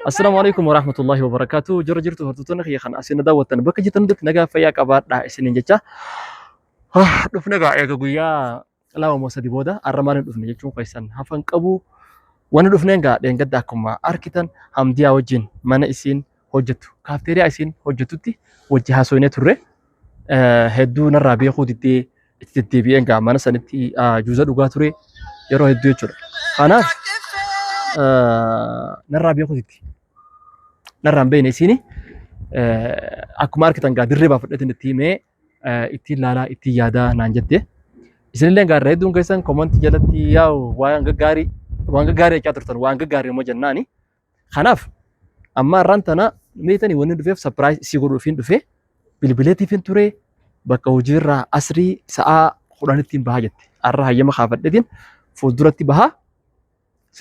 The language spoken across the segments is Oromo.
Assalaamu alaikum warahmatullahi wabarakaatu. Jira jirtu hordoftoonni kiyya kan asiin na daawwattan bakka jirtan hundatti nagaa fayyaa qabaadhaa isiniin jecha. Dhufne egaa eega guyyaa 2 moo 3 booda har'a maaliin dhufne jechuun keessan hafan qabu. Wanni dhufneen gaa dheengadda akkuma arkitan Hamdiyaa wajjin mana isiin hojjettu kaafteeriyaa isiin hojjettutti wajji haasofnee turre. Hedduu narraa beekuu diddee itti deddeebi'een gaa mana sanitti juuza dhugaa ture yeroo hedduu jechuudha. Kanaaf narraa beekuu diddi. Narraa hin beekne isiini akkuma arkitan gaa dirree baafadheetiin itti himee ittiin laalaa ittiin yaadaa naan jette. Isinillee gaarra hedduun keessan komantii jalatti yaa'u waan gaggaarii waan gaggaarii jechaa turtan waan gaggaarii immoo jennaani. Kanaaf amma har'aan tana meetanii wanni dhufeef sapiraayis isii godhuufiin dhufe bilbileetiifin ture bakka hojiirraa asrii sa'aa 10tti bahaa jette. Har'a hayyama kaafadheetiin fuulduratti bahaa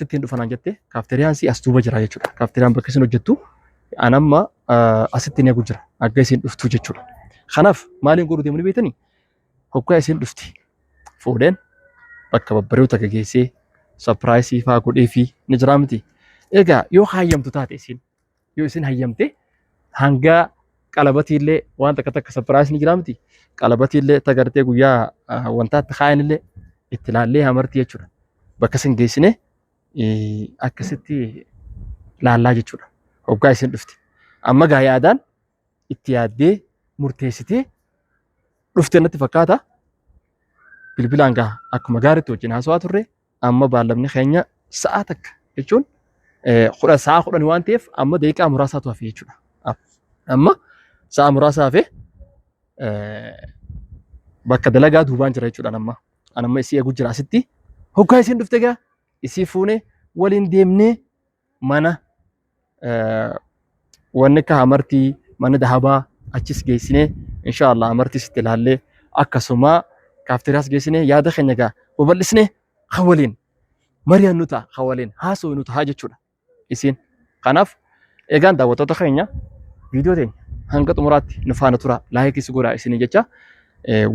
sittiin dhufa naan jette kaafteeriyaan si as duuba jira jechuudha. Kaafteeriyaan bakka isin hojjettu an amma asitti eegu jira akka isin dhuftu jechuudha. Kanaaf maaliin godhuu deemanii beektanii? Hoggaa isin dhufti fuudheen bakka babbareedu takka geessee sapiraayisii faa godhee fi ni jira miti. Egaa yoo hayyamtu taate isin yoo isin hayyamte hanga qalabatiillee waan takka takka sapiraayisii ni jira miti. Qalabatiillee tagartee guyyaa wantaatti kaayanillee itti laallee hamartii jechuudha. Bakka isin geessine akkasitti laallaa jechuudha. Hoggaa isin dhufte. Amma gaa yaadaan itti yaaddee murteessitee dhufte natti fakkaata. Bilbilaan gaa akkuma gaariitti wajjin haasawaa turre amma baallamni keenya sa'a takka jechuun kudha sa'a 10 waan ta'eef amma daqiiqaa muraasaatu hafe jechuudha. Amma sa'a muraasa hafe bakka dalagaa duubaan jira jechuudha amma. An amma isii eegu jira asitti. Hoggaa isiin dhufte gaa isii fuune waliin deemnee mana wanni akka amartii mana dahabaa achis geessinee inshaallah amartiis itti ilaallee akkasuma kaafteeriyaas geessinee yaada keenya gaa babal'isnee kan waliin mari'annu ta'a kan waliin haasofnu ta'a jechuudha isiin. Kanaaf egaan daawwattoota keenya viidiyoo teenya hanga xumuraatti nu faana tura laayikis godhaa isinii jecha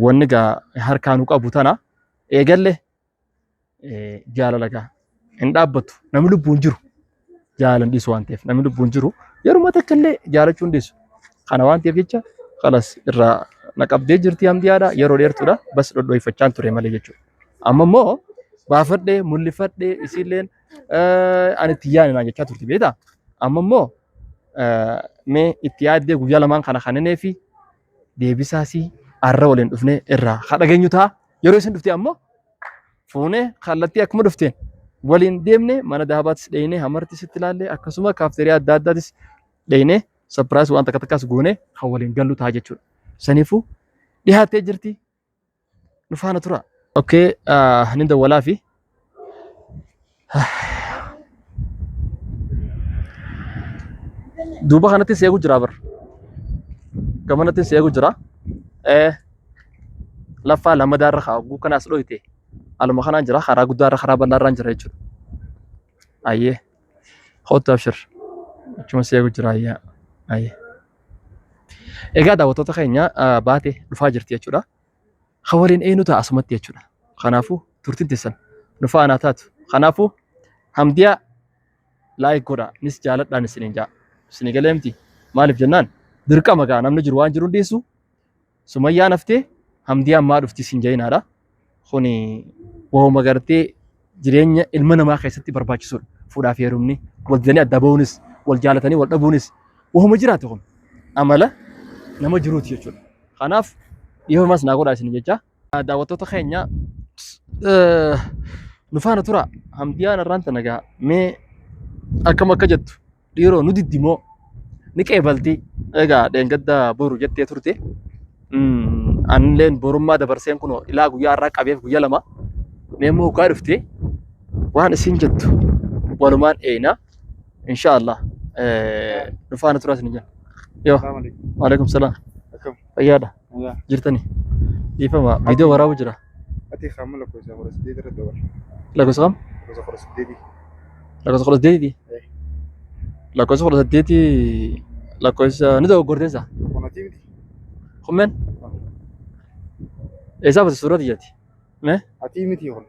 wanni gaa harkaa nu qabu tana eegalle jaalala gaa hin dhaabbattu namni lubbuun jiru jaalala hin dhiisu waan ta'eef namni lubbuun jiru yeruma takka illee jaalachuu hin dhiisu. Kana waan ta'eef jecha kalas irraa na qabdee jirti hamdiyaadha yeroo dheertuudha bas dhodhooyfachaan ture malee jechuudha. Amma immoo baafadhee mul'ifadhee isiilleen ani itti yaane naan jechaa turte beektaa. Amma immoo mee itti yaaddee guyyaa lamaan kana kananee fi deebisaasii arra waliin dhufnee irraa haa dhageenyu ta'a. Yeroo isin dhufte ammoo fuunee kallattii akkuma dhufteen waliin deemnee mana daabaattis dheeynee hamartis itti ilaallee akkasuma kaafteeriyaa adda addaatis dheeynee sapiraayis waan takka takkaas goonee kan waliin gallu ta'a jechuudha. Saniifuu dhihaattee jirti nu faana tura. Okay, nin dawwalaa fi duuba kanatti si eegu jira bar. Gamanatti si eegu jira. Laffaa lamadaarra kaa oguu kana as dhoyte. Aluma kanaan jira karaa guddaarra karaa bal'aarraan jira jechuudha. Ayyee. Kottu abshir. Achuma si eegu jira ayyaa. Ayyee. Egaa daawwattoota keenya baate dhufaa jirti jechuudha. Kan waliin eenyu ta'a asumatti jechuudha. Kanaafuu turtiin teessan nu faana taatu. Kanaafuu Hamdiyaa like godha nis jaaladhaan isiniin ja'a. Isinii galee miti. Maaliif jennaan dirqama gaa namni jiru waan jiru hundeessu Sumayyaan haftee Hamdiyaan maa dhufti sin jayinaadha. Kuni wahuma gartee jireenya ilma namaa keessatti barbaachisuudha. Fuudhaa fi heerumni wal didanii adda bahuunis wal jaalatanii wal dhabuunis wahuma jiraatu kun amala nama jiruuti jechuudha. Kanaaf dhiifamas naa godhaa isin jecha. Daawwattoota keenya nu faana tura. Hamdiyaan irraan tana gaa mee akkam akka jettu dhiiroo nu diddi moo ni qeebalti. Egaa dheengadda boru jettee turte. Anilleen borummaa dabarseen kunoo ilaa guyyaa har'aa qabeef guyyaa 2. Mee immoo hoggaa dhufte waan isin jettu walumaan eeyna. Inshaallah nu faana turaa isin jenna. Yoo. Waalaikum salaam. Akkam. Fayyaadha. Nagaa. Jirtani. Dhiifama viidiyoo waraabu jira. Ati qaama lakkoofsa 18 irra dabala. Lakkoofsa kam? Lakkoofsa 18. Lakkoofsa 18ti? Eh. Lakkoofsa 18 lakkoofsa ni dogoggorteessa. Kunatii miti. Kummeen? Eessaa fate suuraa tiyyati? Mee? Atii miti kun.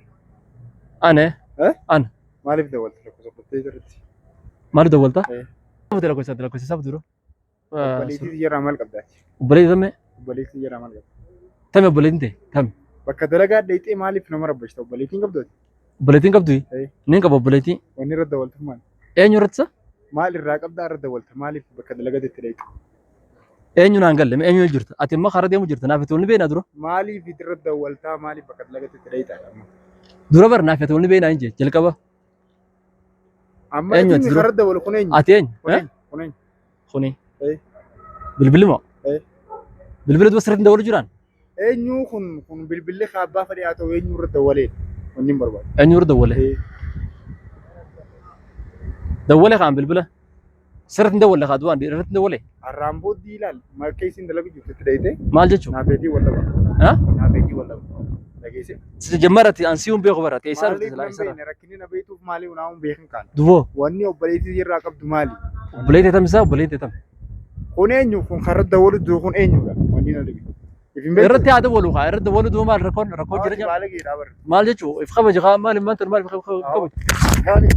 Ane? Eh? Ana. Maaliif dawwalte lakkoofsa 18 irratti? Maaliif dawwalta? Eh. Fute lakkoofsa lakkoofsa isaa dura. Obboleettii jirraa maal qabdaati? Obboleettii tamme Obboleettii jirraa maal qabda? tame obboleettiin ta'e tame. Bakka dalagaa dheeyxee maaliif nama rabbashta? Obboleettiin qabdooti? Obboleettiin qabdu Eh. niin qaba obboleettii. Wanni irra dawaltu maal? Eenyu irratti isa? Maal irraa qabdaa irra dawalta? Maaliif bakka dalagaatti dheeyxa? Eenyu naan galle eenyu jirta? Ati immoo karaa deemu jirta naaf itti walni beeknaa dura. Maaliif irra dawaltaa? Maaliif bakka dalagaatti dheeyxa? Dura bar naaf itti walni beeknaa hin jee jalqaba. Amma Eenyu ati inni dura? karaa dawalu kun eenyu? Ati eenyu? Kun eenyu? Kun eenyu? Kuni. Eh. Bilbilli moo? Eh. Bilbila duba sirriitti dawalu jiraan? Eenyu kun kun bilbilli abbaa fedhe haa ta'u eenyu irra dawalee? Wanni hin barbaadu. Eenyu irra dawwale? Eh. Dawwale kaan bilbila. Sirriitti dawwale kaa duwaan irratti dawwale. Har'aan booddee ilaali. Makka isin dalagu jirtu itti dheeyxee Maal jechuun? naafeetii wal dhaba. Ha? Naafeetii wal dhaba. Dhageesse? Jammarati an si'uun beeku bara teessaa dhufte Maaliif silaa nan isarra. beekne rakkinni na beektuuf maaliif naa hin beekin kaan? Duboo Wanni obboleettii irraa qabdu maali? obboleettii tam isaa obboleettii tam. Kun eenyu? Kun karra dawwalu jiru kun eenyudha? Wanni na dhibe. If hin beektu. Irratti haa dawwalu kaa irratti dawwalu duuba maal rakkoon rakkoo jira jira. Baala geedhaa bara. Maal jechuu if kabaji kaa maal maal maal if kabaji. Maali?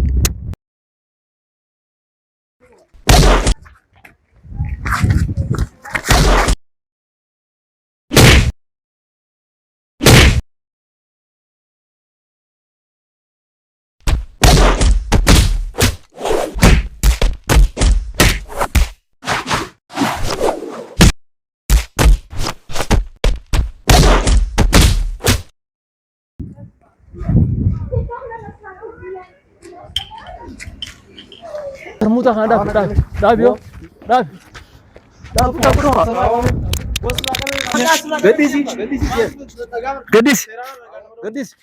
Tarmuuta kana dhaabi dhaabi dhaabi yoo dhaabi. Dhaabi dhaabi dhaabi. Gaddisi gaddisi gaddisi.